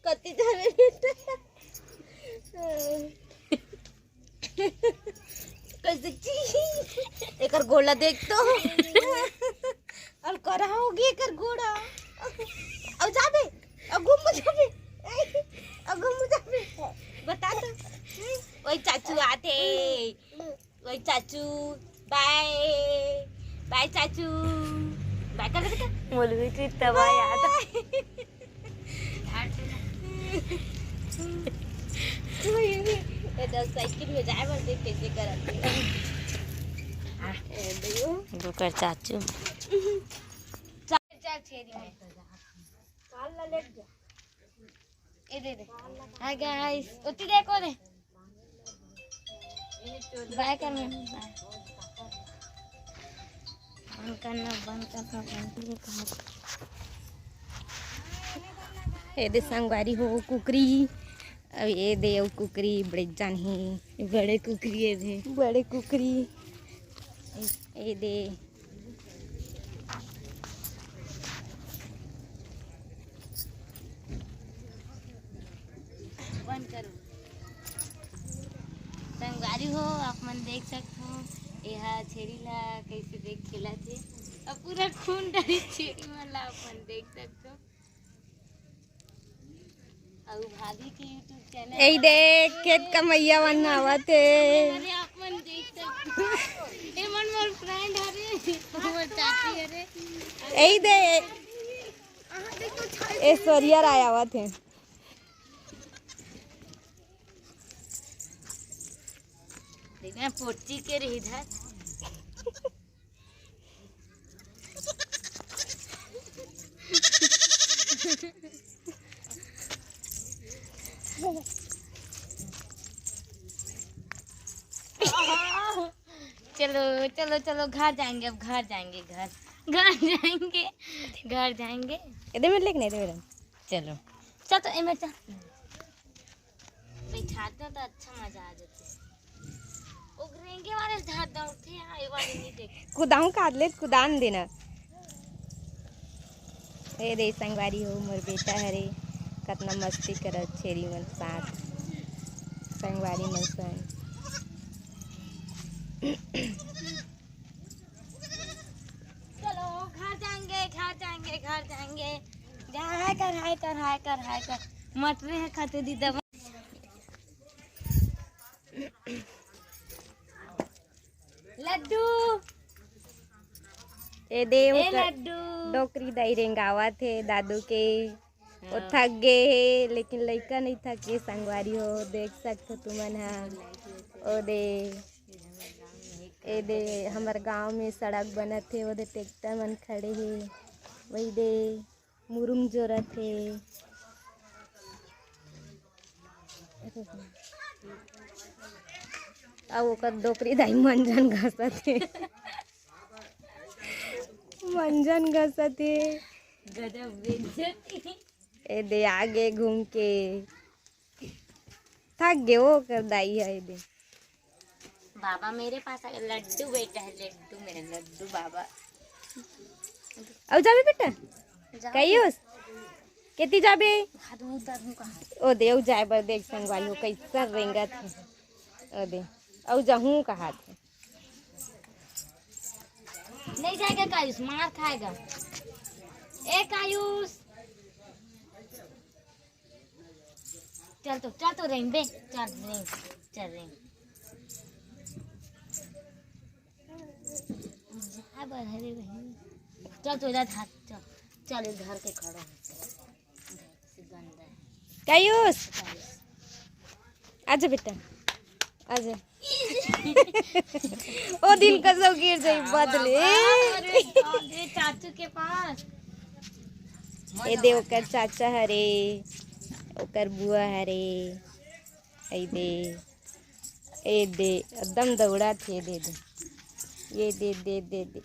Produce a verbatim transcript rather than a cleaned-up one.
कति जाबे बेटा? कैसे जी? एकर गोला देख तो। अउ करा होगे एकर गोड़ा। अउ जाबे, अउ घूम जाबे, अउ घूम जाबे। बता तो। ओए चाचू आथे। ओए चाचू, बाय। बाय चाचू। बाय कर दे बेटा। मोलवी की तबाह याद। ए तो साइकिल में जाए बर देख कैसे करत हे। ए दइयो। ओकर चाचू। चल, चल, छेरी में। ए दे दे। हाय गाइस, ओती देखो रे। बाय कर मम्मी, बाय। बंद करना, बंद करना, बंद करना। ए दे संगवारी हो कुकरी, अउ ए दे अउ कुकरी बड़े जान हे। बड़े कुकरी ए दे। बड़े कुकरी। ए दे। बंद करो। संगवारी हो, आप मन देख सकथो, एहा छेरी ला कैसे देख खेलत हे। अब पूरा खून डरी छेरी मन ला आप मन देख सकथो। अउ भाभी के YouTube चैनल एही देख, खेत कमैया मन आवत हे। अरे, आप मन देख सकथो। ए मन मोर फ्रेंड हरे, मोर चाची हरे। एही दे, ऐश्वर्या राय आवत हे। देखना, पोची के रही इधर। चलो, चलो, चलो, घर जाएंगे, अब घर जाएंगे, घर, घर जाएंगे, घर जाएंगे। एदे में लेके नहीं, एदे में। चलो, चल तो एमे चल। बैठाते तो अच्छा मजा आ जाते। ओ रेंगे वाले झाड़ दौड़ते हैं, ये वाले नहीं देखे। कुदाऊं काट ले, कुदान देना। ए दे संगवारी हो, मोर बेटा हरे, कतना मस्ती करत छेरी मन साथ, संगवारी मन संग। चलो, घर जाएंगे, घर जाएंगे, घर जाएंगे। जा, हाय कर, हाय कर, हाय कर, हाय कर। मटरे है खाते दीदा। लड्डू। ए देव ए कर लड्डू। डोकरी दाई रेंगावत हे दादू के। ओ हाँ। थक गे हे, लेकिन लइका नहीं थके, संगवारी हो, देख सकथो तुमन ह। ओ दे, ए दे, हमर गांव में सड़क बनत हे, ओ दे ट्रैक्टर मन खड़े हे, वही दे मुरुम जोरत हे। अउ ओकर डोकरी दाई मंजन घसत हे। मंजन घसत हे। गजब बेइज्जती। ए दे आगे घूम के थक गे ओ कर दाई है दे। बाबा मेरे पास आ गए, लड्डू बेटा है, लड्डू मेरे लड्डू बाबा। अउ जाबे बेटा? जाओ। कहियोस? केती जाबे? हाथ मुंह उतार दूं कहाँ? ओ दे, अउ जाए बर देख संगवारी हो, कैसा रेंगत है। ओ दे, अउ जाहूं कहात है। नहीं जाएगा कायुष, मार खाएगा। ए कायुष, चल तो, चल तो रेंग बे, चल रेंग, चल रेंग। जा बर हरे बहिनी। चल तो इधर हाथ, चल, चल इधर के खड़ा हो। गंदा है। कायुष, आजा बेटा, आजा। ओ दिन कसम गिर जाई बदले। अरे बाप रे, चाचू के पास। ए दे ओकर चाचा हरे, ओकर बुआ हरे। ए दे, ए दे, एकदम दौड़त हे, दे दे। ये दे, दे, दे, दे।